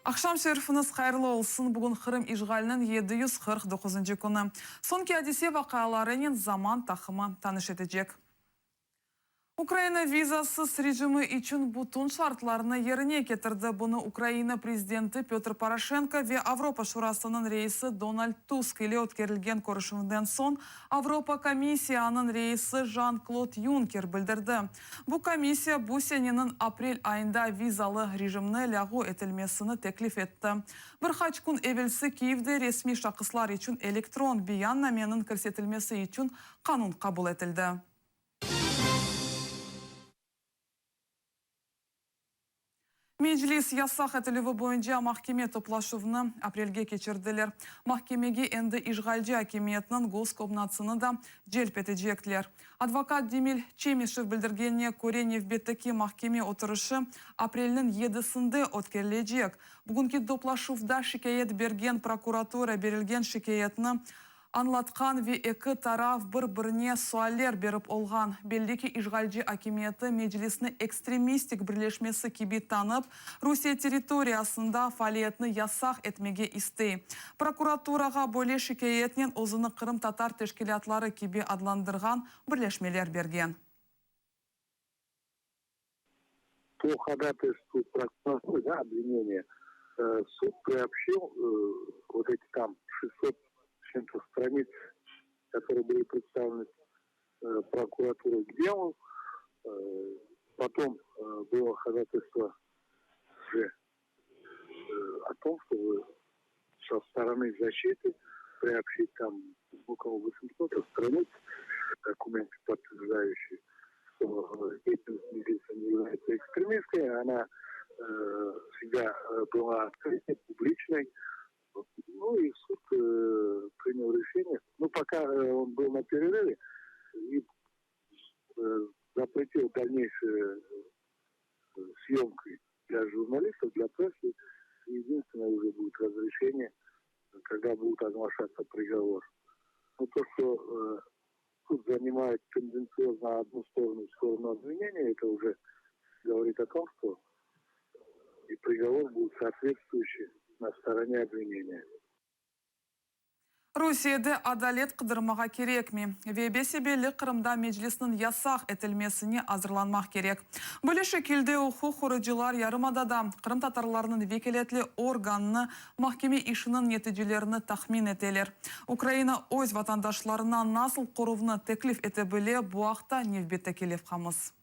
Aqşam şerifiñiz hayırlı olsun! Bugün Qırım işğaliniñ 749-ncı künü. Soñki adise-vaqialarınen Zaman taqımı tanış etecek. Ukraina vizasız rejimi içün bütün şartlarnı yerine ketirdi. Bunı Ukraina prezidenti Pötr Poroşenko ve Avropa Şurasınıñ reisi Donald Tusk ile ötkerilgen körüşüvden soñ Avropa Komissiyanıñ reisi Jan-Klod Yunker bildirdi. Bu komissiya bu seneniñ aprel ayında vizalı rejimni lâğu etilmesini teklif etti. Bir qaç kün evelsi Kiyevde resmiy şahıslar içün elektron beyannameniñ kirsetilmesi içün qanun qabul etildi. Meclis yasaq etilüvi boyunca mahkeme toplaşuvnı aprelge keçirdiler. Mahkemege endi işğalci akimiyetniñ Goskomnatsını da celp etecekler. Advokat Demil Çemişev bildirgenine köre, nevbetteki mahkeme oturışı aprelniñ yedisinde ötkerilecek. Bugünki toplaşuvda şikâyet bergen prokuratura berilgen şikâyetni añlatqan ve eki taraf bir-birine sualler berip olğan. Belli ki, işğalci akimiyeti Meclisni ekstremistik birleşmesi kibi tanıp, Rusiye territoriyasında faaliyetni yasaq etmege istey. Prokuraturağa böyle şikâyetnen özüni qırımtatar teşkilâtları kibi adlandırğan birleşmeler bergen. По ходатайству прокуратуры, да, обвинения, суд приобщил вот эти там 600 с чем-то страниц, которые были представлены прокуратурой к делу. Потом было ходатайство уже о том, чтобы со стороны защиты приобщить там около 800 страниц документы, подтверждающие, что деятельность Меджлиса не является экстремистской, она всегда была открытой, публичной. Ну и суд принял решение. Ну, пока он был на перерыве и запретил дальнейшие съемки для журналистов, для прессы. Единственное уже будет разрешение, когда будет оглашаться приговор. Но то, что суд занимает тенденциозно одну сторону, сторону обвинения, это уже говорит о том, что и приговор будет соответствующий на стороне обвинения. Rusiyede adalet qıdırmağa kerekmey ve bese-belli Qırımda Meclisniñ yasaq etilmesine azırlanmaq kerek. Böyle şekilde uquq qoruyıcılar yarımadada qırımtatarlarnıñ vekâletli organını mahkeme işiniñ neticelerini tahmin eteler. Ukraina öz vatandaşlarına nasıl qoruvnı teklif ete bile, bu aqta nevbetteki levhamız.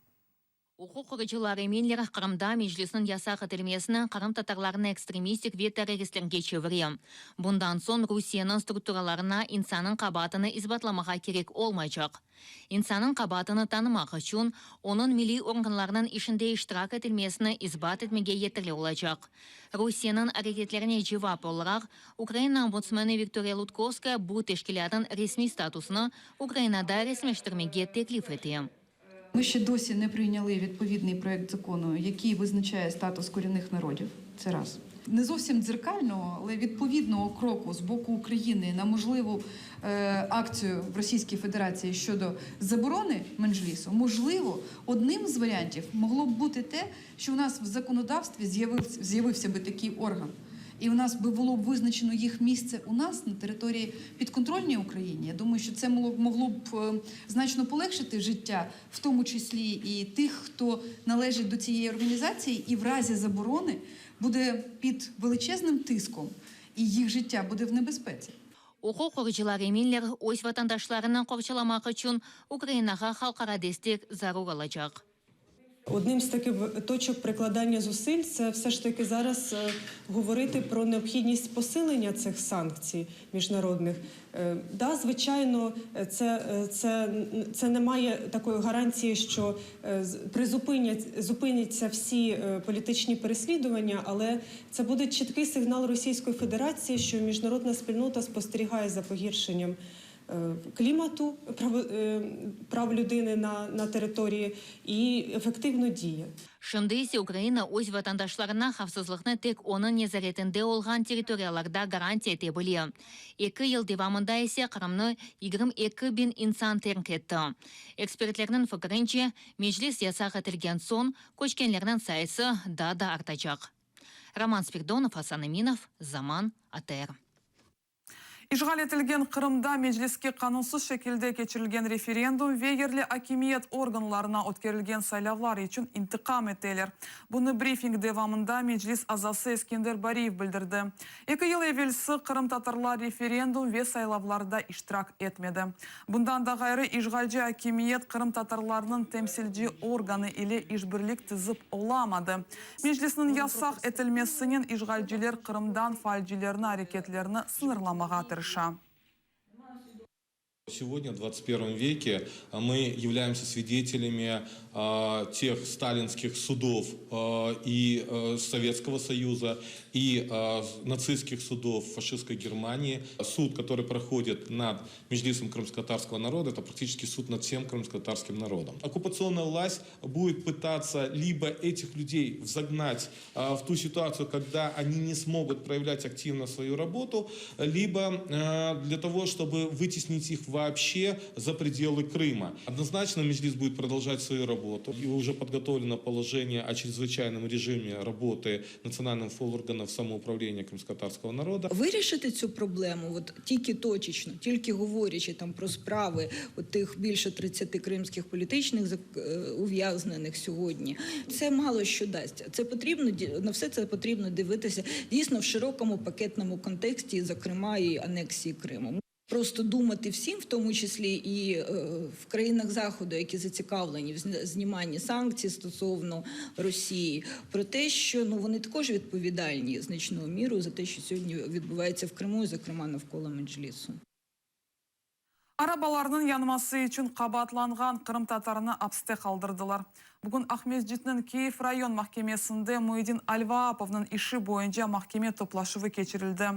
Uquq qoruyıcılar eminler, Qırımda Meclisniñ yasaq etilmesini qırımtatarlarnı ekstremistik ve terroristlerge çevire. Bundan soñ Rusiyeniñ strukturalarına insannıñ qabaatını isbatlamağa kerek olmaycaq. İnsannıñ qabaatını tanımaq içün onıñ milliy organlarnıñ işinde iştirak etilmesini isbat etmege yeterli olacaq. Rusiyeniñ areketlerine cevap olaraq Ukraina ombudsmeni Viktoriya Lutkovskaya bu teşkilâtnıñ resmiy statusını Ukrainada resmileştirmege teklif ete. Ми ще досі не прийняли відповідний проект закону, який визначає статус корінних народів. Це раз. Не зовсім дзеркального, але відповідного кроку з боку України на можливу акцію в Російській Федерації щодо заборони Менжлісу, можливо, одним з варіантів могло б бути те, що у нас в законодавстві з'явився би такий орган. І у нас би було б визначено їх місце у нас на території підконтрольній Україні. Я думаю, що це могло б значно полегшити життя, в тому числі і тих, хто належить до цієї організації, і в разі заборони буде під величезним тиском, і їх життя буде в небезпеці. Uquq qoruyıcılar eminler, öz vatandaşlarını qorçalamaq içün Ukrainağa halqara destek zarur olacaq. Одним з таких точок прикладання зусиль це все ж таки зараз говорити про необхідність посилення цих санкцій міжнародних. Да, звичайно, це не має такої гарантії, що зупиняться всі політичні переслідування, але це буде чіткий сигнал Російської Федерації, що міжнародна спільнота спостерігає за погіршенням клімату прав людини на території і ефективно діє. Şimdi ise Ukraina öz vatandaşlarına havfsızlıqnı tek onıñ nezaretinde olğan territoriyalarda garantiya ete bile. Eki yıl devamında ise Qırımnı 22 biñ insan terk etti. Ekspertlerniñ fikirince, Meclis yasaq etilgen soñ, köçkenlerniñ sayısı daa da artacaq. Roman Spirdonov, Asan Eminov, Zaman, ATR. İşğal etilgen Qırımda Mecliske qanunsız şekilde keçirilgen referendum ve yerli akimiyet organlarına ötkerilgen saylavlar içün intiqam eteler. Bunı brifing devamında Meclis azası Eskender Bariyev bildirdi. Eki yıl evelsi qırımtatarlar referendum ve saylavlarda iştirak etmedi. Bundan da ğayrı, işğalci akimiyet qırımtatarlarnıñ temsilci organı ile işbirlik tizip olamadı. Meclisniñ yasaq etilmesinen işğalciler Qırımdan faalcilerni areketlerini sıñırlamağa tırışa. Сегодня, в 21 веке, мы являемся свидетелями тех сталинских судов и Советского Союза, и нацистских судов фашистской Германии. Суд, который проходит над Меджлисом крымско-татарского народа, это практически суд над всем крымско-татарским народом. Оккупационная власть будет пытаться либо этих людей загнать в ту ситуацию, когда они не смогут проявлять активно свою работу, либо для того, чтобы вытеснить их вообще за пределы Крыма. Однозначно Меджлис будет продолжать свою работу. И уже подготовлено положение о чрезвычайном режиме работы национальных органов самоуправления крымско-татарского народа. Вирішити цю проблему, от тільки точечно, тільки говорячи там про справи от тих більше 30 кримських політичних е, ув'язнених сьогодні, це мало що дасть. Це потрібно на все це потрібно дивитися дійсно в широкому пакетному контексті, зокрема і анексії Криму. Просто думати всім, в тому числі і е, в країнах Заходу, які зацікавлені в зніманні санкцій стосовно Росії, про те, що ну вони також відповідальні значною мірою за те, що сьогодні відбувається в Криму, і, зокрема навколо Меджлісу. Arabalarnıñ yanması içün qabaatlanğan qırımtatarını apste qaldırdılar. Bugün Aqmescitniñ Kiyev rayon mahkemesinde Muyedin Alvaapovnıñ işi boyunca mahkeme toplaşuvı keçirildi.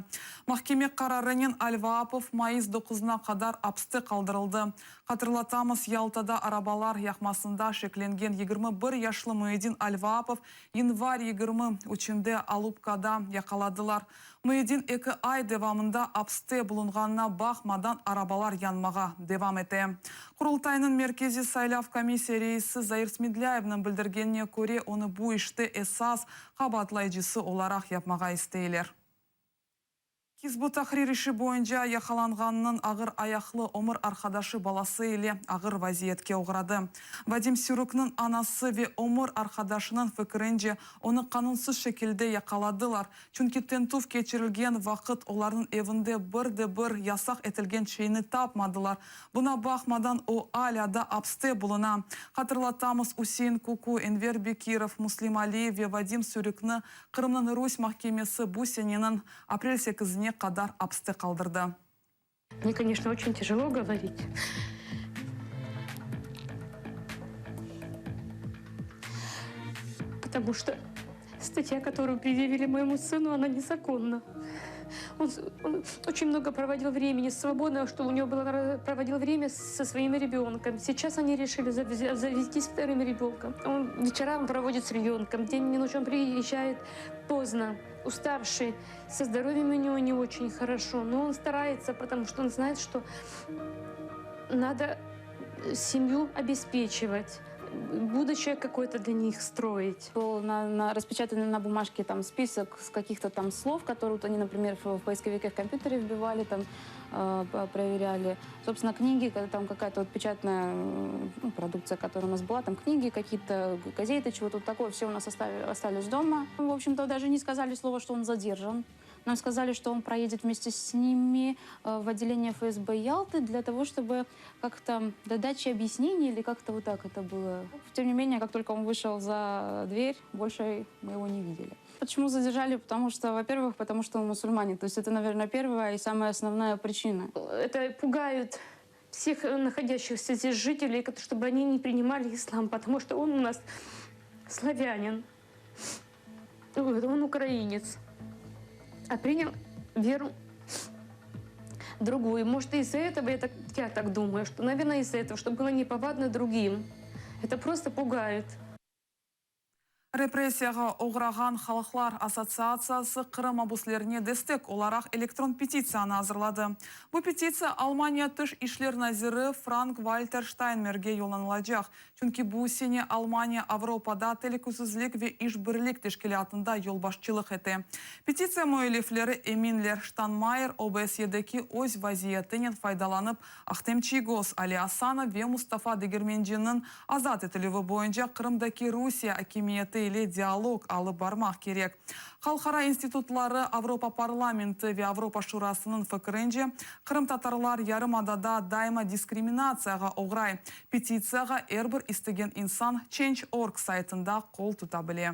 Mahkeme qararınen Alvaapov mayıs doquzına qadar apste qaldırıldı. Hatırlatamız, Yaltada arabalar yaqmasında şeklengen 21 yaşlı Muyedin Alvaapov yanvar 23-nde Alupkada yaqaladılar. Muyedin eki ay devamında apste bulunğanına baqmadan arabalar yanmağa devam ete. Qurultaynıñ Merkeziy saylav komissiya reisi Zair Smedlâyevniñ bildirgenine köre, onı bu işte esas qabaatlayıcısı olaraq yapmağa isteyler. Hizb ut-Tahrir işi boyunca yaqalanğannıñ ağır ayaqlı ömür arqadaşı balası ile ağır vaziyetke oğradı. Vadim Siruknıñ anası ve ömür arqadaşınıñ fikirince, onı qanunsız şekilde yaqaladılar, çünki tintüv keçirilgen vaqıt olarnıñ evinde bir de bir yasaq etilgen şeyni tapmadılar. Buña baqmadan, o alâ da apste buluna. Hatırlatamız, Üsein Kuku, Enver Bekirov, Muslim Aliyev ve Vadim Siruknı Qırımnıñ Rusiye mahkemesi bu seneniñ aprel 8-ine qadar apste qaldırdı. Мне, конечно, очень тяжело говорить. Потому что статья, которую предъявили моему сыну, она незаконна. Он очень много проводил времени свободного, что у него было, проводил время со своим ребенком. Сейчас они решили завестись вторым ребенком. Он вечера он проводит с ребенком, день и ночь он приезжает поздно, уставший. Со здоровьем у него не очень хорошо, но он старается, потому что он знает, что надо семью обеспечивать, будущее какое-то для них строить. Был на распечатанный на бумажке там список с каких-то там слов, которые вот они, например, в поисковике в компьютере вбивали, там проверяли. Собственно, книги, когда там какая-то вот печатная ну, продукция, которая у нас была, там книги, какие-то газеты, чего-то вот такое, все у нас остались дома. В общем-то, даже не сказали слова, что он задержан. Нам сказали, что он проедет вместе с ними в отделение ФСБ Ялты для того, чтобы как-то до дачи объяснений или как-то вот так это было. Тем не менее, как только он вышел за дверь, больше мы его не видели. Почему задержали? Потому что, во-первых, потому что он мусульманин. То есть это, наверное, первая и самая основная причина. Это пугают всех находящихся здесь жителей, чтобы они не принимали ислам, потому что он у нас славянин, он украинец, а принял веру другую. Может, из-за этого, я так думаю, что, наверное, из-за этого, чтобы было неповадно другим. Это просто пугает. Repressiyağa oğrağan halqlar assotsiatsiyası Qırım mabuslerine destek olaraq elektron petitsiyanı azırladı. Bu petitsiya Almaniya Tış işler naziri Frank-Valter Ştaynmerge yollanılacaq, çünki bu sene Almaniya Avropada telükesizlik ve işbirlik teşkilâtında yolbaşçılıq ete. Petitsiya müellifleri eminler, Ştanmayer OBSYedeki öz vaziyetinen faydalanıp, Ahtem Çiygoz, Ali Asanov ve Mustafa Degermenciniñ azat etilüvi boyunca Qırımdaki Rusiye akimiyeti ile dialog alıp barmaq kerek. Halqara institutları, Avropa parlamenti ve Avropa Şurasınıñ fikirince, qırımtatarlar yarımadada daima diskriminatsiyağa oğray. Petitsiyağa er bir istegen insan Change org saytında qol tuta bile.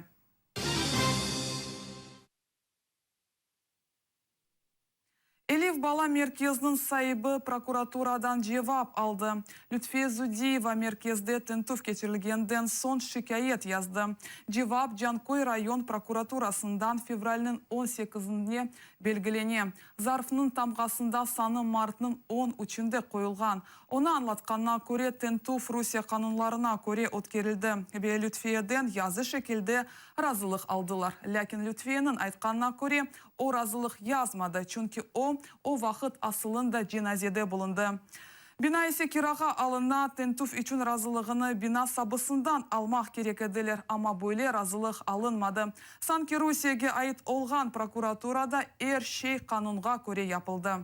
Elif bala merkeziniñ saibi prokuraturadan cevap aldı. Lütfiye Zudiyeva merkezde tintüv keçirilgenden soñ şikâyet yazdı. Cevap Canköy rayon prokuraturasından fevralniñ on sekizine belgilene. Zarfnıñ tamğasında sanı martnıñ on üçünde qoyulğan. Onı añlatqanına köre, tintüv Rusiye qanunlarına köre ötkerildi ve Lütfiyeden yazı şekilde razılıq aldılar. Lâkin Lütfiyeniñ aytqanına köre, o razılıq yazmadı, çünki o, o vaqıt asılında cenazede bulundı. Bina ise kirağa alına, tintüv içün razılığını bina sabısından almaq kerek ediler, amma böyle razılıq alınmadı. Sanki Rusiyege ait olğan prokuraturada er şey qanunğa köre yapıldı.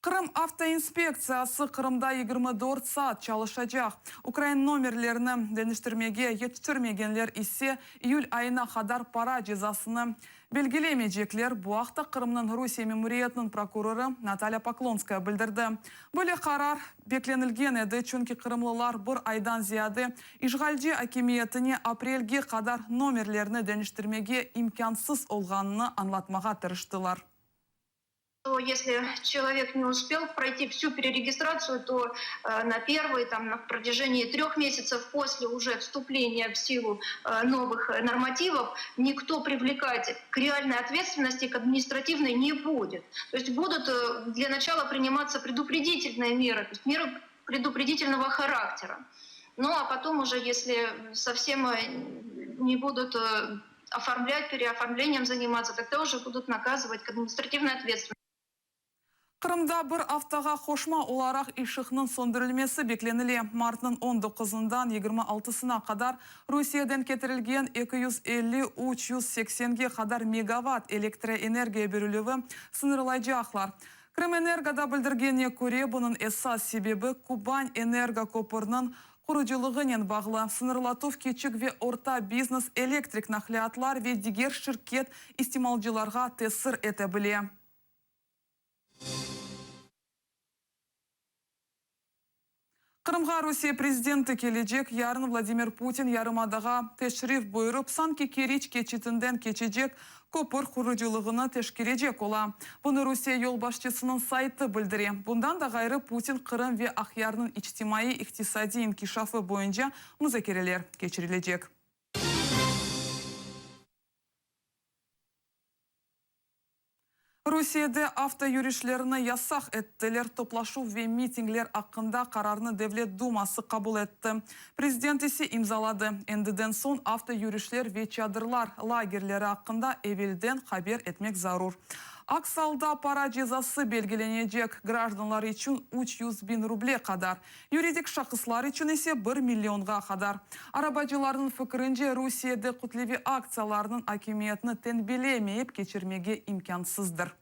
Qırım avtoinspektsiyası Qırımda 24 saat çalışacaq. Ukrain nomerlerini deñiştirmege yetiştirmegenler ise iyül ayına qadar para cezasını belgilemeycekler. Bu aqta Qırımnıñ Rusiye memuriyetiniñ prokurorı Natalya Poklonskaya bildirdi. Böyle qarar beklenilgen edi, çünki qırımlılar bir aydan ziyade işğalci akimiyetine aprelge qadar nomerlerni deñiştirmege imkânsız olğanını añlatmağa tırıştılar. Если человек не успел пройти всю перерегистрацию, то на первый, там, на протяжении трех месяцев после уже вступления в силу новых нормативов никто привлекать к реальной ответственности, к административной не будет. То есть будут для начала приниматься предупредительные меры, то есть меры предупредительного характера. Ну а потом уже, если совсем не будут оформлять, переоформлением заниматься, тогда уже будут наказывать к административной ответственности. Qırımda bir aftağa qoşma olaraq ışıqnıñ söndürilmesi beklenile. Martnıñ on doquzından 26sına qadar Rusiyeden ketirilgen 250 380ge qadar megavat elektroenergiya berilüvi sıñırlaycaqlar. Krımenergoda bildirgenine köre, bunıñ esas sebebi Kuban energo köpürniñ qurucılığınen bağlı. Sıñırlatuv kiçik ve orta biznes, elektrik naqliyatlar ve diger şirket istimalcılarğa tesir ete bile. Qırımğa Rusiye prezidenti kelecek. Yarın Vladimir Putin yarımadağa teşrif buyurıp, sanki Keriç keçitinden keçecek köpür qurucılığını teşkerecek ola. Bunı Rusiye yolbaşçısınıñ saytı bildire. Bundan da ğayrı, Putin Qırım ve Aqyarnıñ içtimaiy-iqtisadiy inkişafı boyunca muzakereler keçirilecek. Rusiyede avto yürüşlerini yasaq ettiler. Toplaşuv ve mitingler aqqında qararnı Devlet duması qabul etti. Prezident ise imzaladı. Endiden soñ avto yürüşler ve çadırlar lagerleri aqqında evelden haber etmek zarur. Aks alda para cezası belgilenecek, grajdanlar içün 300 biñ ruble qadar, yuridik şahıslar içün ise bir millionğa qadar. Arabacılarnıñ fikirince, Rusiyede kütleviy aktsiyalarnıñ akimiyetni tenbilemeyip keçirmege imkânsızdır.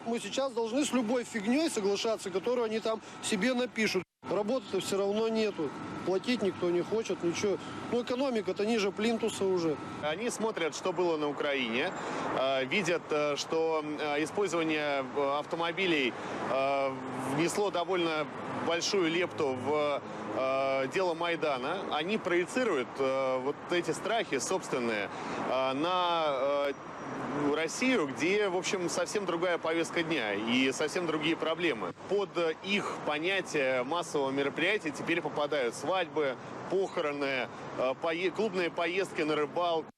Мы сейчас должны с любой фигней соглашаться, которую они там себе напишут. Работы-то все равно нету. Платить никто не хочет, ничего. Ну, экономика-то ниже плинтуса уже. Они смотрят, что было на Украине, видят, что использование автомобилей внесло довольно большую лепту в дело Майдана. Они проецируют вот эти страхи собственные на Россию, где, в общем, совсем другая повестка дня и совсем другие проблемы. Под их понятие массового мероприятия теперь попадают свадьбы, похороны, клубные поездки на рыбалку.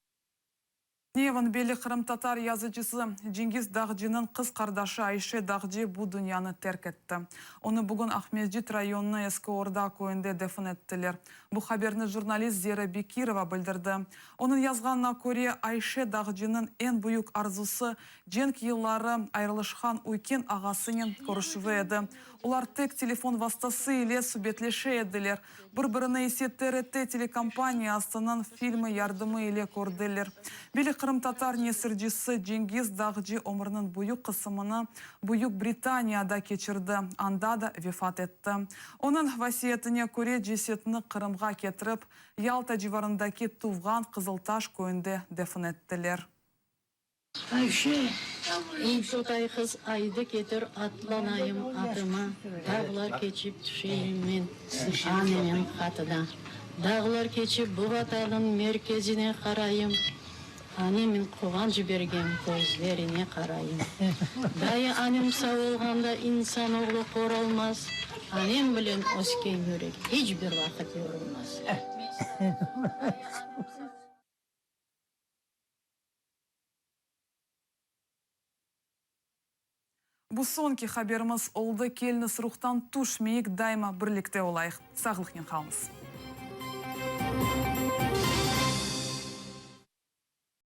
Tünevin belli qırımtatar yazıcısı Cengiz Dağcınıñ qız qardaşı Ayşe Dağcı bu dünyanı terk etti. Onı bugün Aqmescit rayonınıñ Eski Orda köyünde defin ettiler. Bu haberni jurnalist Zera Bekirova bildirdi. Onıñ yazğanına köre, Ayşe Dağcınıñ eñ büyük arzusı cenk yılları ayırılışqan üyken ağasınen körüşüvi edi. Olar tek telefon vastası ile subetleşe ediler. Bir-birini ise TRT telekompaniyasınıñ filmi yardımı ile kördiler. Belli qırımtatar nesircisi Cengiz Dağcı ömrüniñ büyük qısımını Büyük Britaniyada keçirdi, anda da vefat etti. Onıñ vasiyetine köre cesetini Qırımğa ketirip, Yalta civarındaki tuvğan Qızıltaş köyünde defin ettiler. Ayşe, ey totay qız, aydı ketir atlanayım atıma, Dağlar keçip tüşeyim men anamın qatına. Dağlar keçip bu vatanıñ merkezine qarayım, Anamın quvanç bergen közlerine qarayım. Dayı anam sağ olğanda insan oğlu qor olmaz, Anam bilen ösken yürek hiç bir vaqıt yorulmaz. Bu soñki haberimiz oldı. Keliñiz ruhtan tüşmeyik, daima birlikte olayıq. Sağlıqnen qalıñız.